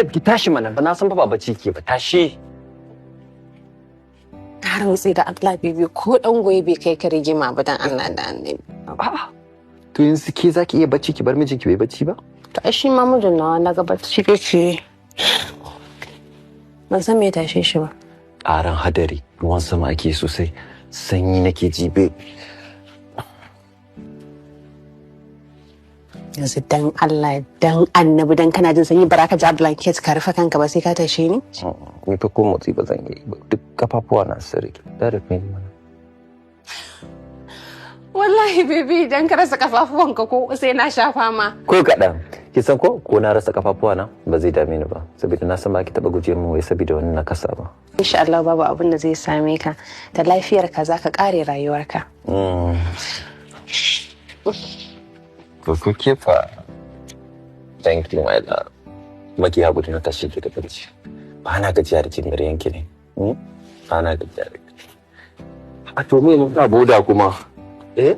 Ki tashi mana, ba na san fa ba bacci ke ba, tashi. Na rantse da Allah, bibi, ko dan goyi bai kai ka rigima ba, dan Allah da Annabi. A'a. To yanzu ke zaki iya bacci ki bar mijinki bai bacci ba? To ai shi ma mijin nawa na ga bacci yake. Ban san me ya tashe shi ba. Ƙaran hadari, ruwan sama ake sosai. Sanyi nake ji, babe. Yanzu dan Allah dan Annabi, dan kana jin sanyi bara ka ja blanket ka rufe kanka ba, sai ka tashe ni? Ni fa ko motsi ba zan iya yi ba. Duk kafafuwa na sun rike. Da rufe ni mana. Wallahi baby, idan ka rasa kafafuwanka ko sai na shafa ma. Ko kaɗan. Ki san ko ko na rasa kafafuwa na ba zai dame ni ba. Saboda na san ba ki taɓa guje min wai saboda wani nakasa ba. Insha Allah babu abin da zai same ka. Da lafiyarka za ka kare rayuwarka. Ko kuke fa. Thank you, my love. Maki haƙuri na tashi ki da bacci. Ba na gajiya da jin muryanki ne. Ba na gajiya da. A to me mun sa boda kuma? Eh?